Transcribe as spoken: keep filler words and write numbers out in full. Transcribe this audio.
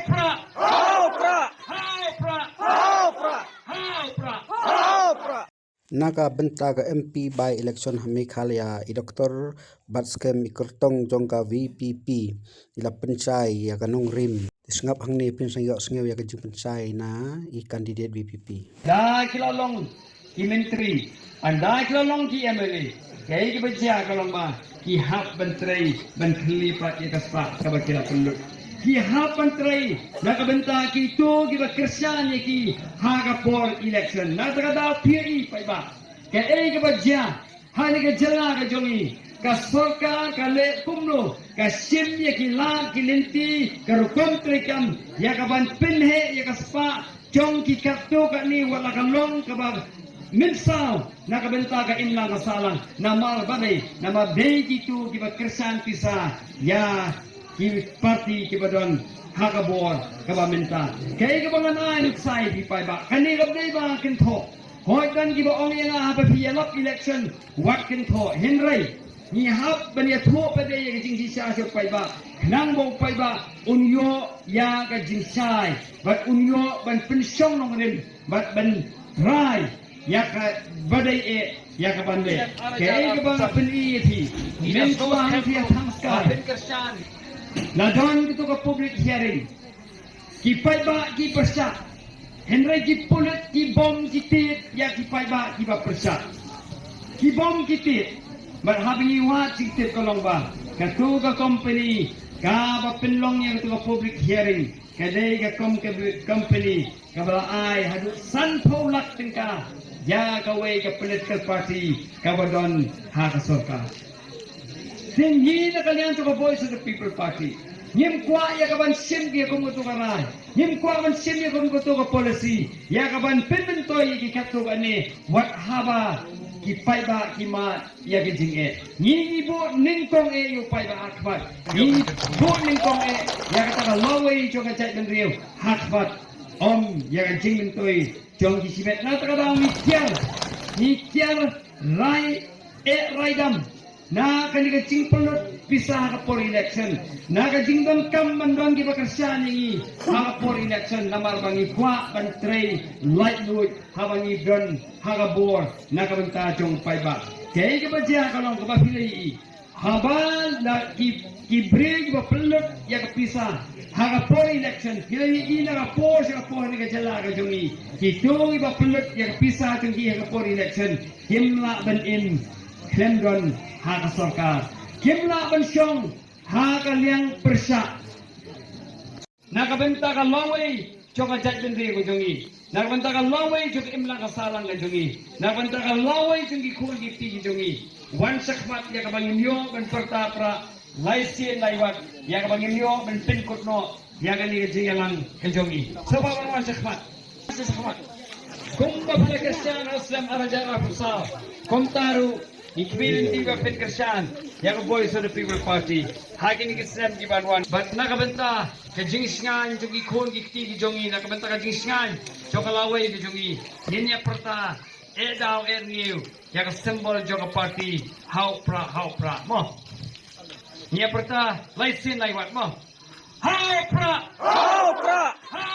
Prah! Hau Prah! Hau Prah! Hau Prah! Hau Prah! Hau Prah! Na ka bynta ka M P by election ha Meghalaya, i Doktor Batskhem, i kyrtong jong ka V P P, i la pynshai ïa ka nongrim. Te sngap hangne, phin sa ïohsngew ïa ka jingpynshai na i candidate V P P. Da ki la long ki myntri, ynda ki la long ki M L A, kaei kaba jia ka long ba ki hap ban trei ban khyllie pat ïa ka spah kaba ki la pynlut. Ki hap ban trei na ka bynta kito kiba kyrshan ïa ki ha ka por election. Na kata ka daw phi ïohi paidbah, kaei kaba jia ha kane ka jylla ka jong ngi, ka sorkar ka leh kumno, ka shim ïa ki lad ki lynti, ka rukom treikam ïa ka ban pynheh ïa ka spah jong ki katto katne, wat la ka long kaba mynsaw na ka bynta ka imlang ka sahlang. Namar balei? Namar dei kito kiba kyrshan pisa ïa ki parti kiba don ha ka bor kaba mynta. Kaei kaba ngan ai nuksa ïa phi paidbah, kane kam dei ba kynthoh. Hooid, don kiba ong ïa nga, haba phi ïalap election wat kynthoh. Hynrei ngi hap ban ïathuh pat de ïa ka jingshisha sha u paidbah, khnang ba u paidbah un ïoh ïa ka jingshai bad un ïoh ban pynshong nongrim bad ban rai ïa kaba dei eh ïa ka ban leh. Kaei kaba nga pyni ïa phi, mynshuwa hangtei ha Thangskar la don kato ka public hearing. Ki paidbah ki pyrshah, hynrei ki pulit ki bom ki tied ïa ki paidbah kiba pyrshah. Ki bom ki tied. Bad haba ngi wad jingtip ka long ba kato ka company kaba pynlong ïa kato ka public hearing ka dei ka com-, ka company kaba la ai haduh sanphew lak tyngka ïa kawei ka political party kaba don ha ka sorkar. Te ngi na ka liang jong ka Voice of the People Party ngim kwah ïa ka ban shim ïa kum kato ka rai, ngim kwah ban shim ïa kum kato ka policy ïa ka ban pynmyntoi ïa ki katto katne, wat haba ki paidbah ki mad ïa ki jingeh. Ngi ngi buh nyngkong eh ïa u paidbah ha khmat. Ngi ngi buh nyngkong eh ïa kata ka lawei jong ka jaitbynriew ha khmat, ym ïa ka jingmyntoi jong ki shimet. Na kata ka daw ngi kiar, ngi kiar rai eh rai dam na kane ka jingpynlut pisa ha ka por election, na ka jingdonkam ban don kiba kyrshan ïa ngi ha ka por election, namar ba ngi kwah ban trei laitluid haba ngi don ha ka bor na ka bynta jong u paidbah. Kaei kaba jia ka long kaba phi la ïohi, haba la ki, ki briew kiba pynlut ïa ka pisa ha ka por election, phi la ïohi na ka por sha ka por ha kane ka jylla ka jong ngi, kito kiba pynlut ïa ka pisa jong ki ha ka por election kim lah ban im khlem don ha ka sorkar, kim lah ban shong ha ka liang pyrshah. Na ka bynta ka lawei jong ka jaitbynriew ka jong ngi, na ka bynta ka lawei jong ka imlang ka sahlang ka jong ngi, na ka bynta ka lawei jong ki khun ki kti ki jong ngi, wan shakhmat ïa kaba ngin ïoh ban pyrta prah lai sien lai wat, ïa kaba ngin ïoh ban pynkut noh ïa kane ka jingïalang ka jong ngi. Sngewbha ban wan shakhmat. Kumba phi la kyrshan ha u snem ar hajar arphew saw, kumta ruh ngi khmih lynti ba phin kyrshan ïa ka Voice of the People Party ha kine ki snem ki ban wan. Bad na ka bynta ka jingshngaiñ jong ki khun ki kti ki jong ngi, na ka bynta ka jingshngaiñ jong ka lawei ka jong ngi, ngin ïa pyrta eh daw eh rngiew ïa ka symbol jong ka party, ha u prah, ha u prah, mo. Ngin ïa pyrta lai sien lai wat, mo. Ha u prah! Ha u prah! Ha